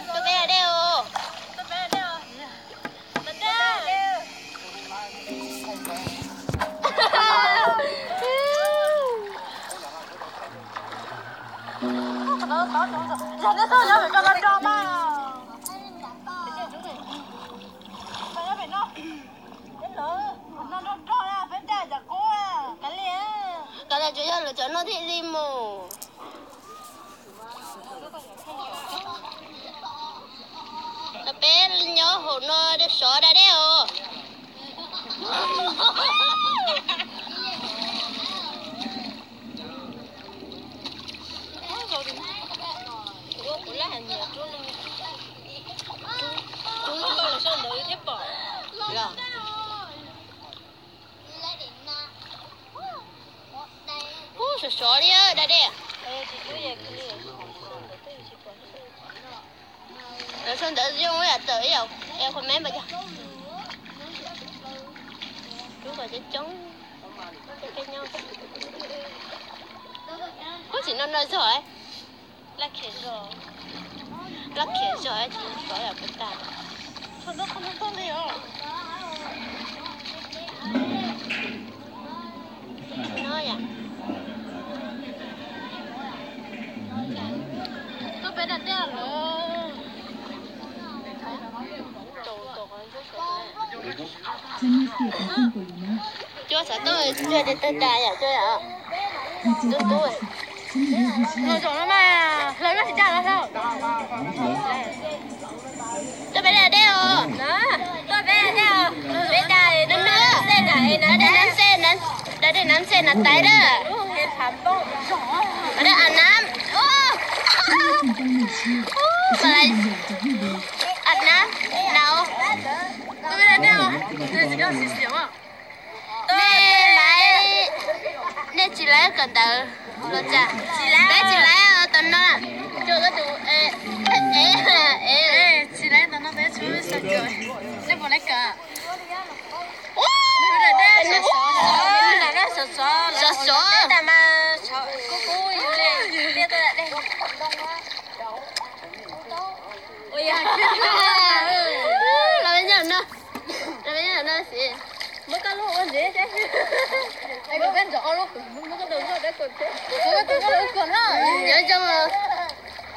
Tuaj peb da dej os. Kav liam, tsuas yog lawv cov no thiaj li mus. Peb nyob hauv no sov da dej os. Ub, sov sov li da dej. Lawv sau ntawv zoo ib yam tawm ib yam, es qhov me npas cog. Lub kom coob coob. Ub, tsis no no zog. Laj khiav zog tsis sov yam puas tas. No yom. Tuaj peb da dej lawm. Cuab xav tuaj cuag tias tawg tas yom, cuab yom. Tub tub. Los zaum no mas hlawv loj tsis dag los hlawv. Tuaj peb da dej os. Tuaj peb da dej os. Peb da dej na, da dej na, da dej na, da dej na, da dej na tais da. Av na, av na, na. Tuaj peb da dej os. Nej laiv, nej tsis laiv kawm ntawv los cas? Peb tsis laiv os, tam no. Cuag koj tus, tsis laiv tam no peb tshuav xav kawm. Nej puas laiv kawm? Sov sov, sov sov. Los peb nyob no, los peb nyob no xwb. Muab koj lub ua ntxiv, muab koj tus nkauj, muab koj tus nkauj, nyob zoo.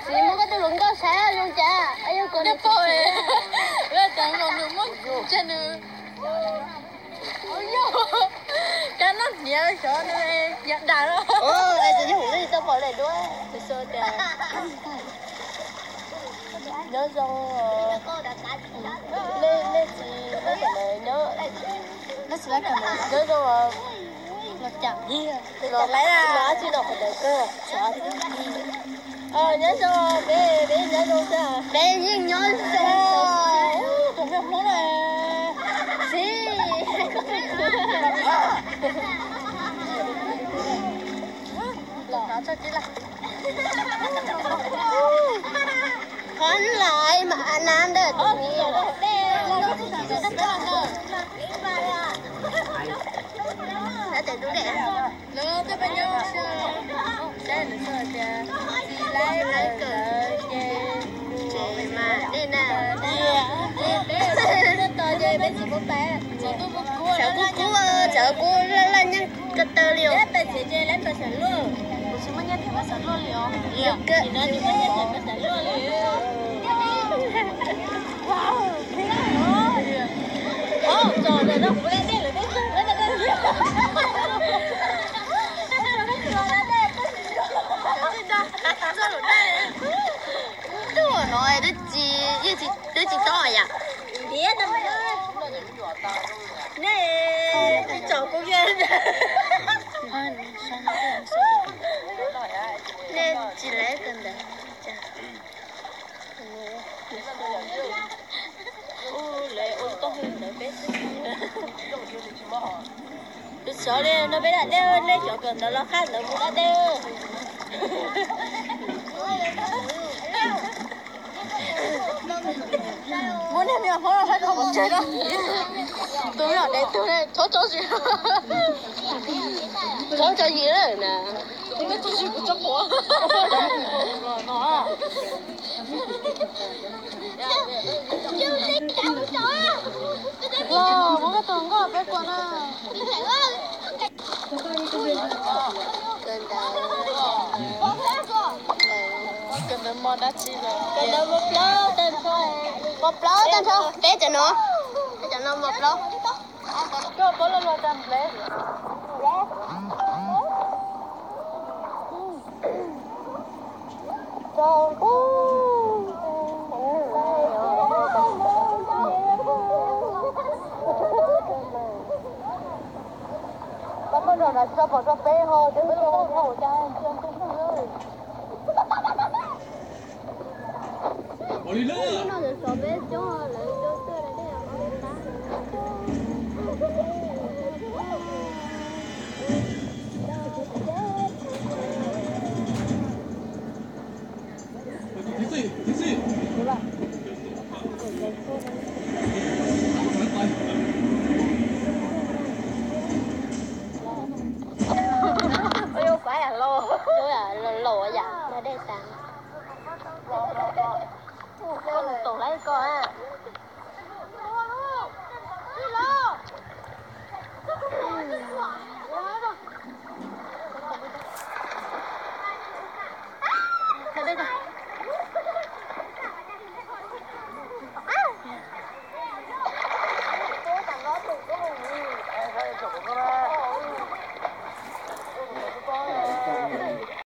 Tsis muab koj tus hluas nkauj saib zoo cas, yog koj nws pom, nws muab tseg nws. Kab noj hniav xyov nws yam dais los. Tus yog hum lwj tau pom lawm duab. Nyob zoo, nej tsis, nyob zoo. Los cas los dab tsi no qhov ntawd kawg. Nyob zoo, peb, peb nyob zoo xwb. Peb yeej nyob zoo. Tsis. Qhov laiv mas a nab ntawm tus ni. Lawv tej peb nyob saib lawv txog tias tsis laiv laiv kawm ces tsev mas nej na. Peb tuaj tos ces peb tsis muab pais. Tshav kub kub, tshav kub laj laj nyeej ko taw li os. Tuaj no twb tsis, twb tsis tob yam. Nej tsom kuv kiag. Nej tsis laiv kawm ntawv. Tus xyov li no peb da dej, nej cov kawm ntawv los qhaj ntawv mus da dej. Muab niag me nyuam hmoob no saib tau pov tseg na. Tus me nyuam dev tug ne, txhob tso zis. Txhob tso zis na. Muab koj tus nkauj peb kuas na. Kawm ntawv mos dab tsi? Kawm ntawv mos plaub tag nrho. Mos plaub tag nrho, peb cov no. Peb cov no mos plaub. Koj paub lo lus tag nplej? Koj tuaj nram no tsis tau pom tau peb ho, ces peb los thaum cas ntsia ntsia.